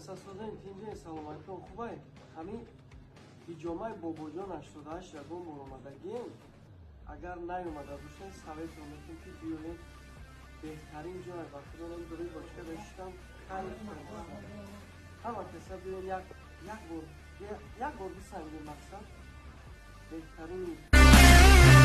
Каса созен, тинҷен, саломатитон хубай? Ҳамин ҳиҷомаи Бобоҷон 88 ягон бор омадагием? Агар наёмада бошед, советон метем, ки биёед, беҳтарин ҷой. Ба худонам дуруи бочка бешитам, кайф. Ҳама каса биёен, як бор, як бор бисанги, мақсад беҳтарин.